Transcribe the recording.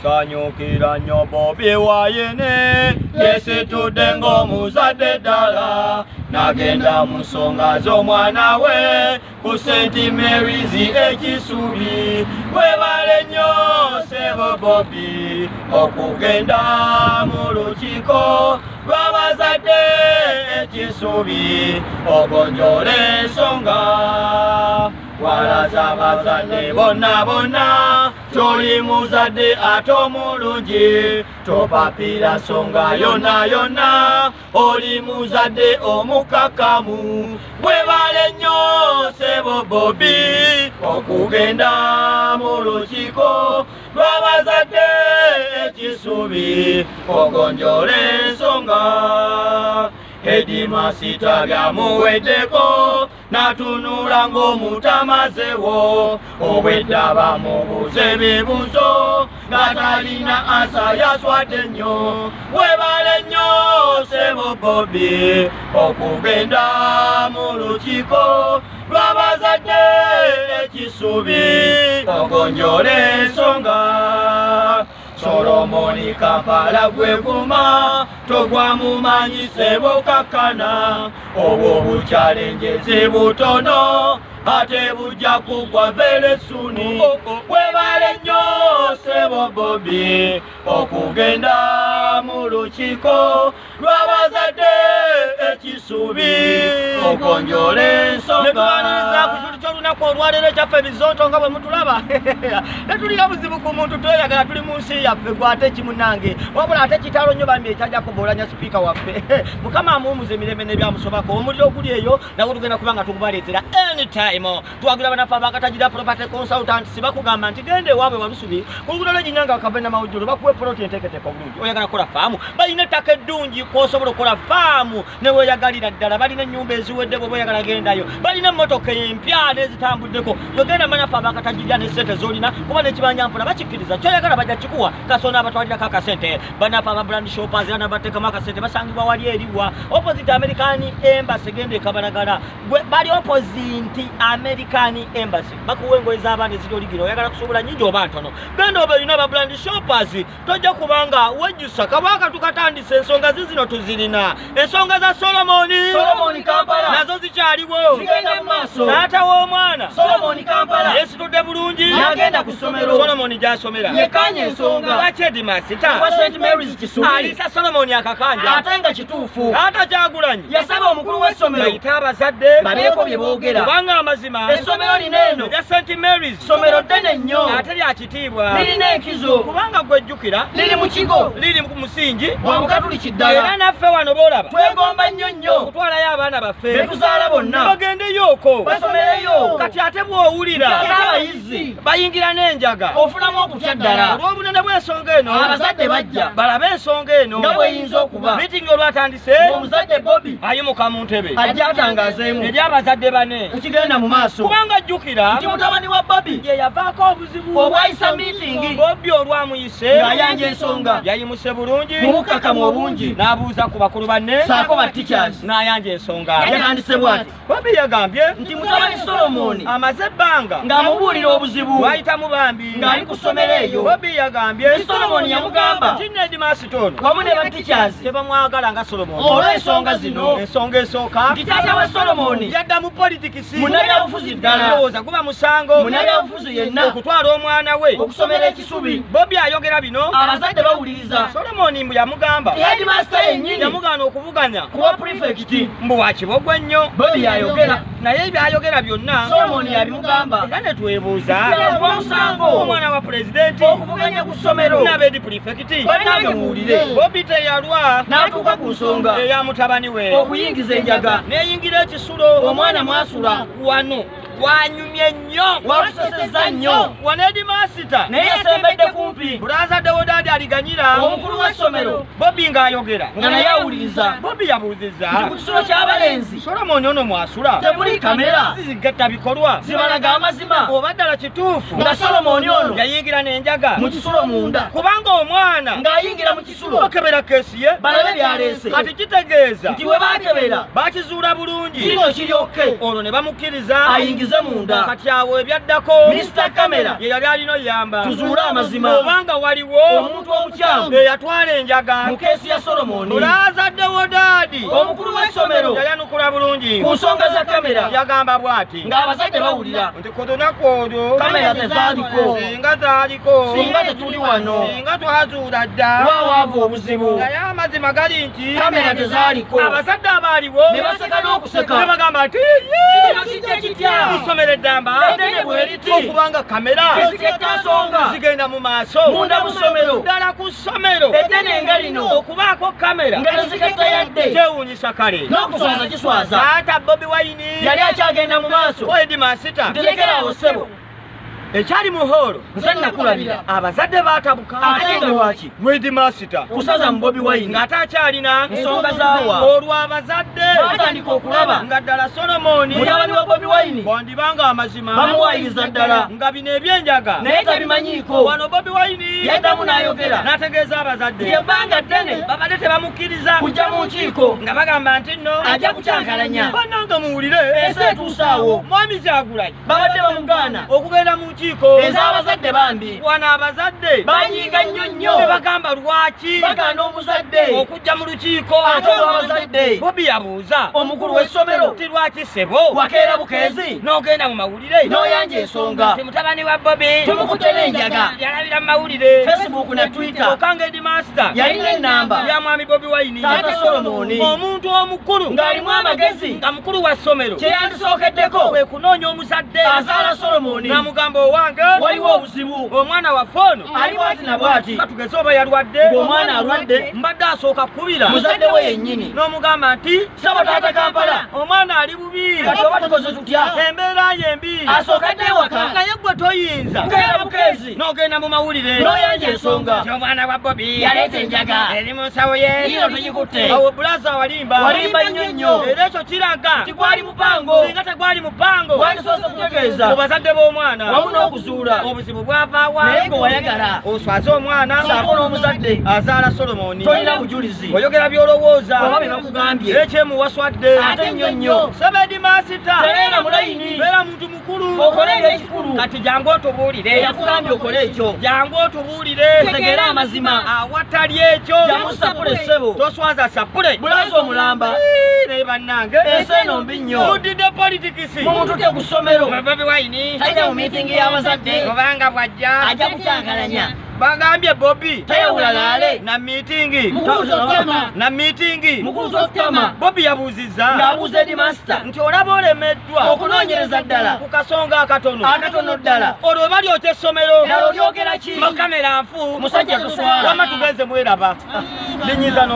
Sanyukira nnyo Bobi Wine yesitudde ng'omuzadde ddala n'agenda mu nsonga z'omwana we ku St. Mary's e Kisubi. Webale nnyo ssebo Bobi okugenda mu lukiiko lw'abazadde e Kisubi ogonjoola ensonga. Walaza abazadde bonna bonna toli muzadde ate omulungi, topapira nsonga yonna yonna, oli muzadde omukakamu. Webale nnyo ssebo Bobi okugenda mu lukiiko lw'abazadde e Kisubi ogonjoola ensonga. Headmaster byamuweddeko n'atunula ng'omutamazewo, obwedda bamubuuza ebibuuzo nga talina answer, yaswadde nnyo. Webale nnyo ssebo Bobi okugenda mu lukiiko lw'abazadde e Kisubi ogonjoola ensonga. Solomoni Kampala gweguma togwa mumanyi ssebo kakkana, obwo bukyalenjezi butono ate bujja kugwa very soon. Webale nnyo ssebo Bobi okugenda mu lukiiko lw'abazadde e Kisubi ogonjoola ensonga. Netwaniriza ku kintu ky'olunaku olwaleero ekyaffe ebizonto nga bwe mutulaba. Tetulina buzibu ku muntu, tweyagala, tuli mu nsi yaffe. Gwe ate kimunange, wabula ate kitalo nnyo bambi ekyajja kuboolanya sipiika waffe. Mukama amuwumuza emirembe n'ebyamusobako. Omuliro oguli eyo nagwo tugenda kuba nga tugubaleetera anytime. Twagira banaffe abakatagira property consultants bakugamba nti genda ewaabwe Walusubi ku luguudo lw'Eginyanga kava Namawujjulo, bakuwa poloti enteeketeeka obulungi. Oyagala kukola faamu, balina ettaka eddungi kwosobola okukola faamu neweeyagalira ddala. Balina ennyumba eziwedde, bw'oba oyagala gendayo. Balina emmotoka empya n'ezitambuddeko. Yogenda manaffe abakatajirya ne sente z'olina kuba n'ekibanja mpola bakikkiriza, kyoyagala bajja kikuwa kasona abatwalirako akasente. Banaffe aba brand shoppers era nabateekamu akasente. Basangibwa wali eriwa opposite American Embassy, genda ekabalagala bali opposite American Embassy, bakuwa engoye z'abaana eziri original. Oyagala kusobola nyingi oba ntono, genda oba erina aba brand shoppers, tojja kubanga wejjusa. Kabaka tukatandise ensonga zizino tuzirina, ensonga za Solomoni. Solomoni Kampala. Nazo zikyaliwo. Zigenda mu maaso. Taata w'omwana Solomoni Kampala yesitudde bulungi n'agenda ku ssomero. Solomoni gy'asomera. Yekanya ensonga. Lwaki headmaster wa St. Mary's Kisubi alisa Solomoni akakanja ate nga kituufu? Taata Kyagulanyi yasaba omukulu w'essomero bayite abazadde babeeko bye boogera. Kubanga amazima essomero lino eno erya St. Mary's ssomero ddene nnyo ate lya kitiibwa, lirina enkizo kubanga gwejjukira liri mu kigo liri ku musingi wa Bukatuliki era ddala. Naffe wano boolaba twegomba nnyo nnyo okutwalayo abaana baffe betuzaala bonna bagendeyooko basomereyo. Kati ate bw'owulira ate abayizi bayingira n'enjaga ofunamu okutya ddala olw'obunene bw'ensonga eno. Abazadde bajja balabe ensonga eno nga bweyinza okuba. Mitingi olwatandise, omuzadde Bobi ayimuka mu ntebe ajja atangaazeemu eri abazadde bane kukigenda mu maaso kubanga jjukira nti mutabani wa Bobi ye yavaako obuzibu obwayisa miitingi. Bobi olwamuyise ng'ayanja ensonga yayimuse bulungi mu bukkakkamu obungi n'abuuza ku bakulu banne saako ba teachers n'ayanja ensonga. Yatandise bw'ati Bobi yagambye nti mutabani Solomoni amaze ebbanga ng'amubuulira obuzibu lwayitamu bambi ng'ali ku ssomero eyo. Bobi yagambye nti Solomoni yamugamba nti headmaster ono wamu ne ba teachers tebamwagala nga Solomoni olw'ensonga zino ensonga esooka nti taata we Solomoni yadda mu politics, munnabyabufuzi ddala. Ndowooza guba musango munnabyabufuzi yenna okutwala omwana we okusomera ekisubi. Bobi ayogera bino, abazadde bawuliriza Solomoni mbu yamugamba ti headmaster yennyini yamugaana okuvuganya kuwa prefect. Mbu wakibogwe nnyo. Bobi yayogera naye byayogera byonna Solomoni yabimugamba era ne twebuuza guba musango omwana wa pulezidenti okuvuganya ku ssomero n'abeedi prefect. Bannange muwulire. Bobi teyalwa n'atuuka ku nsonga eya mutabani we okuyingiza enjaga neyingira ekisulo omwana mwasula. Wano wanyumye nnyo wakuseseza nnyo wano headmaster naye yasembedde kumpi brother Deodadi Aliganyira. Omukulu w'essomero. Bobi ng'ayogera. Nga naye awuliriza. Bobi yabuuzizza nti ku kisulo ky'abalenzi Solomoni ono mwasula temuli kamera zigatta bikolwa zibalaga amazima oba ddala kituufu nga Solomoni ono yayingira n'enjaga mu kisulo munda kubanga omwana ng'ayingira mu kisulo bakebera keesi ye balabe byaleese kati kitegeeza nti we baakebera bakizuula bulungi kino kiryokke olwo ne bamukkiriza ayingize munda. Kati awo ebyaddako Mr. Kamera ye yali alina oyamba tuzuule amazima obanga waliwo omuntu omukyamu eyatwala enjaga mu keesi ya Solomoni. Mulazadde Wodaadi omukulu w'essomero yayanukula bulungi ku nsonga za kamera yagamba bw'ati ng'abazadde bawulira nti ku lunaku olwo kamera tezaaliko singa zaaliko singa tetuli wano singa twazuula dda lwawaava obuzibu naye amazima gali nti kamera tezaaliko abazadde abaaliwo ne baseka n'okuseka ne bagamba nti kino kijja kitya isomero eddamba eddene bwe liti okubanga kamera tezigetta nsonga zigenda mu maaso munda mu ssomero ddala ku ssomero eddene nga lino okubaako kamera nga tezigetta yadde kyewuunyisa kale n'okuswaza kiswaza taata Bobi Wine yali akyagenda mu maaso Headmaster nterekera awo ssebo ekyali mu hoolo nze nakulabira abazadde baatabuka ate nga lwaki Headmaster kusaza mu Bobi Wine ng'ate akyalina nsonga zaawa olwo abazadde baatandika okulaba nga ddala Solomoni mutabani wa Bobi Wine bwandibanga amazima bamuwayiriza ddala nga bino ebyenjaga naye tabimanyiiko wano Bobi Wine yaddamu n'ayogera n'ategeeza abazadde nti ebbanga ddene babadde tebamukkiriza kujja mu nkiiko nga bagamba nti nno ajja kukyankalanya bannange muwulire ensi etuuse awo mwami Kyagulanyi babadde bamugaana okugenda mu nkiiko ez'abazadde bambi wano abazadde banyiiga nnyo nnyo ne bagamba lwaki bagaana omuzadde okujja mu lukiiko ate olw'abazadde Bobi yabuuza omukulu w'essomero nti lwaki ssebo wakeera bukeezi n'ogenda mu mawulire n'oyanja ensonga nti mutabani wa Bobi tumukutte n'enjaga yalabira mu mawulire Facebook na Twitter kyokka Headmaster yalina ennamba ya mwami Bobi Wine taata Solomoni omuntu omukulu ng'alimu amagezi nga mukulu wa ssomero kye yandisookeddeko kwe kunoonya omuzadde azaala Solomoni n'amugamba owange waliwo obuzibu omwana waffe ono ali bw'ati na bw'ati katugeze oba yalwadde ng'omwana alwadde mbadde asooka kkubira muzadde we yennyini n'omugamba nti ssebo taata Kampala omwana ali bubi kati oba tukoze tutya embeera ye mbi asooka dde ewaka naye gwe toyinza nkeera bukeezi n'ogenda mu mawulire n'oyanja ensonga nti omwana wa Bobi yaleeta enjaga eri mu nsawo ye ino tugikutte awo bulaza walimba walimba nnyo nnyo era ekyo kiraga tigwali mupango singa tegwali mupango wandisoose kutegeeza mu bazadde b'omwana wamu n'okuzuula obuzibu bwavaawa naye gwe wayagala oswaze omwana saako n'omuzadde azaala Solomoni tolina bujulizi oyogera by'olowooza oba bye bakugambye ekyemuwaswadde ate nnyo nnyo ssebo Headmaster tebeera mulayini beera muntu mukulu okole ebyekikulu kati jangu otubuulire eyakugambye okole ekyo jangu otubuulire tutegeere amazima awatali ekyo jamu sapule ssebo toswaza sapule bulaza omulamba naye bannange ensi eno mbi nnyo muddidde politikisi mumutute ku ssomero Bobi Wine tajja mu miitingi y'abazadde kubanga bw'ajja ajja kukyankalanya bagambye Bobi tayawula laale na miitingi na miitingi mukulu totama Bobi yabuuzizza ng'abuuza Headmaster nti olaba olemeddwa okunoonyereza ddala ku kasonga akatono akatono ddala olwo balyokya essomero ddala olyogera ki mu kamera nfu musajja tuswala wamma tugenze mweraba linyiza.